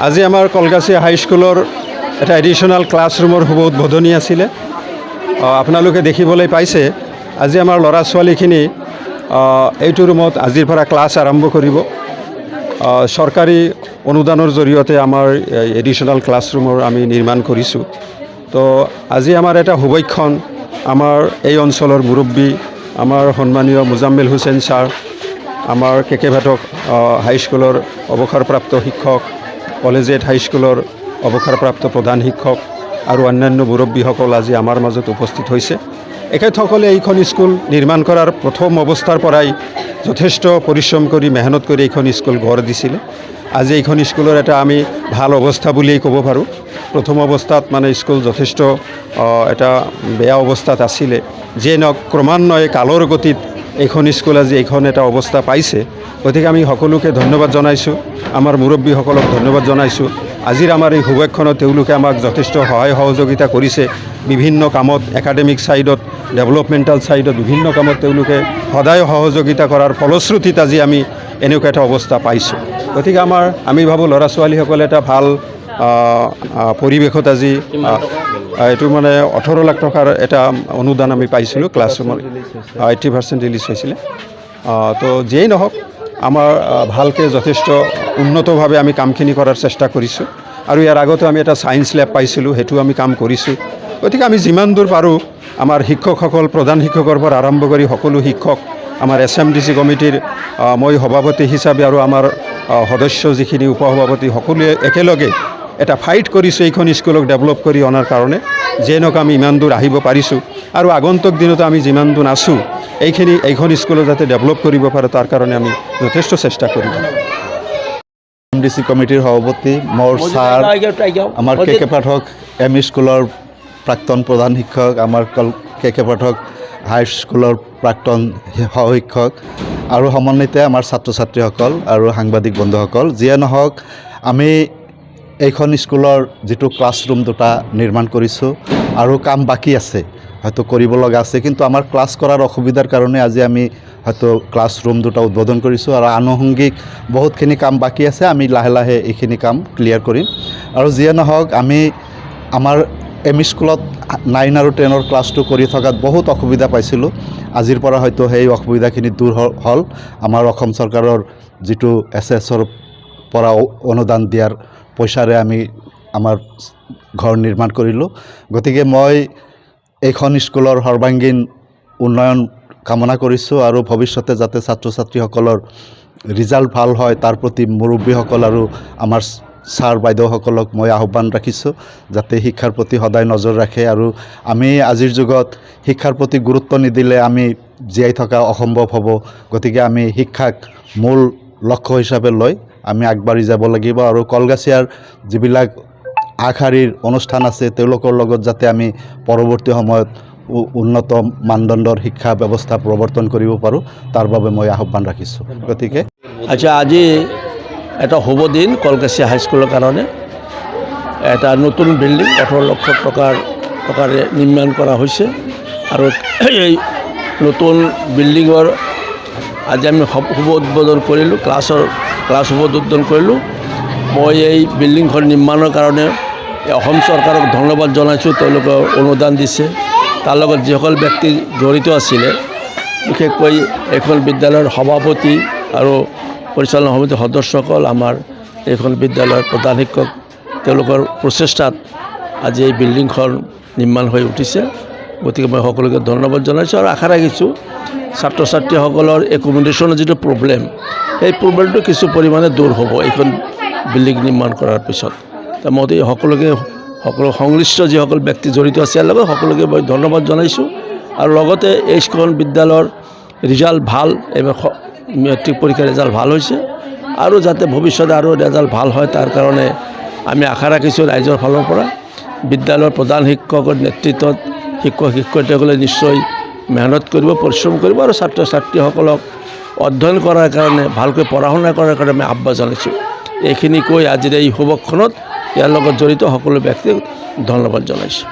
আজি আমাৰ কলগাছিয়া হাইস্কুলৰ এটা এডিশ্যনেল ক্লাছৰুমৰ শুভ উদ্বোধনী আছিলে। আপোনালোকে দেখিবলৈ পাইছে, আজি আমাৰ ল'ৰা ছোৱালীখিনি এইটো ৰুমত আজিৰ পৰা ক্লাছ আৰম্ভ কৰিব। চৰকাৰী অনুদানৰ জৰিয়তে আমাৰ এডিশ্যনেল ক্লাছৰুমৰ আমি নিৰ্মাণ কৰিছোঁ। তো আজি আমাৰ এটা শুভক্ষণ। আমাৰ এই অঞ্চলৰ মুৰব্বী, আমাৰ সন্মানীয় মুজাম্মিল হুছেইন ছাৰ, আমাৰ কে কে পাঠক হাইস্কুলৰ অৱসৰপ্ৰাপ্ত শিক্ষক, কলেজিয়েট হাইস্কুলৰ অৱসৰপ্ৰাপ্ত প্ৰধান শিক্ষক আৰু অন্যান্য মুৰব্বীসকল আজি আমাৰ মাজত উপস্থিত হৈছে। এখেতসকলে এইখন স্কুল নিৰ্মাণ কৰাৰ প্ৰথম অৱস্থাৰ পৰাই যথেষ্ট পৰিশ্ৰম কৰি, মেহনত কৰি এইখন স্কুল গঢ় দিছিলে। আজি এইখন স্কুলৰ এটা আমি ভাল অৱস্থা বুলিয়েই ক'ব পাৰোঁ। প্ৰথম অৱস্থাত মানে স্কুল যথেষ্ট এটা বেয়া অৱস্থাত আছিলে। যিয়ে নহওক, ক্ৰমান্বয়ে কালৰ গতিত এইখন স্কুল আজি এইখন এটা অৱস্থা পাইছে। গতিকে আমি সকলোকে ধন্যবাদ জনাইছোঁ, আমাৰ মুৰব্বীসকলক ধন্যবাদ জনাইছোঁ। আজিৰ আমাৰ এই শুভক্ষণত তেওঁলোকে আমাক যথেষ্ট সহায় সহযোগিতা কৰিছে বিভিন্ন কামত, একাডেমিক ছাইডত, ডেভেলপমেণ্টেল ছাইডত, বিভিন্ন কামত তেওঁলোকে সদায় সহযোগিতা কৰাৰ ফলশ্ৰুতিত আজি আমি এনেকুৱা এটা অৱস্থা পাইছোঁ। গতিকে আমি ভাবোঁ, ল'ৰা ছোৱালীসকলে এটা ভাল পৰিৱেশত আজি এইটো মানে 18 লাখ টকাৰ এটা অনুদান আমি পাইছিলোঁ ক্লাছৰুমৰ, 80% ৰিলিজ হৈছিলে। তো যিয়েই নহওক, আমাৰ ভালকৈ যথেষ্ট উন্নতভাৱে আমি কামখিনি কৰাৰ চেষ্টা কৰিছোঁ আৰু ইয়াৰ আগতো আমি এটা ছায়েন্স লেব পাইছিলোঁ, সেইটো আমি কাম কৰিছোঁ। গতিকে আমি যিমান দূৰ পাৰোঁ, আমাৰ শিক্ষকসকল, প্ৰধান শিক্ষকৰ পৰা আৰম্ভ কৰি সকলো শিক্ষক, আমাৰ এছএমডিচি কমিটিৰ মই সভাপতি হিচাপে আৰু আমাৰ সদস্য যিখিনি, উপসভাপতি, সকলোৱে একেলগে এটা ফাইট কৰিছোঁ এইখন স্কুলক ডেভেলপ কৰি অনাৰ কাৰণে। যিয়ে নহওক, আমি ইমান দূৰ আহিব পাৰিছোঁ আৰু আগন্তুক দিনতো আমি যিমান দূৰ আছোঁ, এইখিনি এইখন স্কুলত যাতে ডেভেলপ কৰিব পাৰোঁ, তাৰ কাৰণে আমি যথেষ্ট চেষ্টা কৰিম। এমডিচি কমিটিৰ সভাপতি, মোৰ ছাৰ, আমাৰ কে কে পাঠক এম ই স্কুলৰ প্ৰাক্তন প্ৰধান শিক্ষক, আমাৰ কে কে পাঠক হাইস্কুলৰ প্ৰাক্তন সহশিক্ষক আৰু সমন্বিতে আমাৰ ছাত্ৰ ছাত্ৰীসকল আৰু সাংবাদিক বন্ধুসকল, যিয়ে নহওক, আমি এইখন স্কুলৰ যিটো ক্লাছৰুম দুটা নিৰ্মাণ কৰিছোঁ আৰু কাম বাকী আছে, হয়তো কৰিব লগা আছে, কিন্তু আমাৰ ক্লাছ কৰাৰ অসুবিধাৰ কাৰণে আজি আমি হয়তো ক্লাছৰুম দুটা উদ্বোধন কৰিছোঁ আৰু আনুষংগিক বহুতখিনি কাম বাকী আছে। আমি লাহে লাহে এইখিনি কাম ক্লিয়াৰ কৰিম। আৰু যিয়ে নহওক, আমি আমাৰ এম ই স্কুলত 9 আৰু 10ৰ ক্লাছটো কৰি থকাত বহুত অসুবিধা পাইছিলোঁ। আজিৰ পৰা হয়তো সেই অসুবিধাখিনি দূৰ হ'ল। আমাৰ অসম চৰকাৰৰ যিটো এছএছৰ পৰা অনুদান দিয়াৰ পইচাৰে আমি আমাৰ ঘৰ নিৰ্মাণ কৰিলোঁ। গতিকে মই এইখন স্কুলৰ সৰ্বাংগীন উন্নয়ন কামনা কৰিছোঁ আৰু ভৱিষ্যতে যাতে ছাত্ৰ ছাত্ৰীসকলৰ ৰিজাল্ট ভাল হয়, তাৰ প্ৰতি মুৰব্বীসকল আৰু আমাৰ ছাৰ বাইদেউসকলক মই আহ্বান ৰাখিছোঁ, যাতে শিক্ষাৰ প্ৰতি সদায় নজৰ ৰাখে। আৰু আমি আজিৰ যুগত শিক্ষাৰ প্ৰতি গুৰুত্ব নিদিলে আমি জীয়াই থকা অসম্ভৱ হ'ব। গতিকে আমি শিক্ষাক মূল লক্ষ্য হিচাপে লৈ আমি আগবাঢ়ি যাব লাগিব আৰু কলগাছিয়াৰ যিবিলাক আগশাৰীৰ অনুষ্ঠান আছে, তেওঁলোকৰ লগত যাতে আমি পৰৱৰ্তী সময়ত উন্নত মানদণ্ডৰ শিক্ষা ব্যৱস্থা প্ৰৱৰ্তন কৰিব পাৰোঁ, তাৰ বাবে মই আহ্বান ৰাখিছোঁ। গতিকে আচ্ছা, আজি এটা শুভ দিন কলকাছিয়া হাইস্কুলৰ কাৰণে। এটা নতুন বিল্ডিং 18 লক্ষ টকাৰে নিৰ্মাণ কৰা হৈছে আৰু এই নতুন বিল্ডিঙৰ আজি আমি শুভ উদ্বোধন কৰিলোঁ, ক্লাছ শুভ উদ্বোধন কৰিলোঁ। মই এই বিল্ডিংখন নিৰ্মাণৰ কাৰণে এই অসম চৰকাৰক ধন্যবাদ জনাইছোঁ, তেওঁলোকে অনুদান দিছে। তাৰ লগত যিসকল ব্যক্তি জড়িত আছিলে, বিশেষকৈ এইখন বিদ্যালয়ৰ সভাপতি আৰু পৰিচালনা সমিতিৰ সদস্যসকল, আমাৰ এইখন বিদ্যালয়ৰ প্ৰধান শিক্ষক, তেওঁলোকৰ প্ৰচেষ্টাত আজি এই বিল্ডিংখন নিৰ্মাণ হৈ উঠিছে। গতিকে মই সকলোকে ধন্যবাদ জনাইছোঁ আৰু আশা ৰাখিছোঁ, ছাত্ৰ ছাত্ৰীসকলৰ একমডেশ্যনৰ যিটো প্ৰব্লেম, সেই প্ৰব্লেমটো কিছু পৰিমাণে দূৰ হ'ব এইখন বিল্ডিং নিৰ্মাণ কৰাৰ পিছত। মই সকলোকে, সকলো সংশ্লিষ্ট যিসকল ব্যক্তি জড়িত আছে ইয়াৰ লগত, সকলোকে মই ধন্যবাদ জনাইছোঁ। আৰু লগতে এইখন বিদ্যালয়ৰ ৰিজাল্ট ভাল, এইবাৰ মেট্ৰিক পৰীক্ষাৰ ৰিজাল্ট ভাল হৈছে আৰু যাতে ভৱিষ্যতে আৰু ৰিজাল্ট ভাল হয়, তাৰ কাৰণে আমি আশা ৰাখিছোঁ ৰাইজৰ ফালৰ পৰা। বিদ্যালয়ৰ প্ৰধান শিক্ষকৰ নেতৃত্বত শিক্ষক শিক্ষয়িত্ৰীসকলে নিশ্চয় মেহনত কৰিব, পৰিশ্ৰম কৰিব আৰু ছাত্ৰ ছাত্ৰীসকলক অধ্যয়ন কৰাৰ কাৰণে, ভালকৈ পঢ়া শুনা কৰাৰ কাৰণে আমি আহ্বান জনাইছোঁ। এইখিনি কৈ আজিৰ এই শুভক্ষণত ইয়াৰ লগত জড়িত সকলো ব্যক্তিক ধন্যবাদ জনাইছোঁ।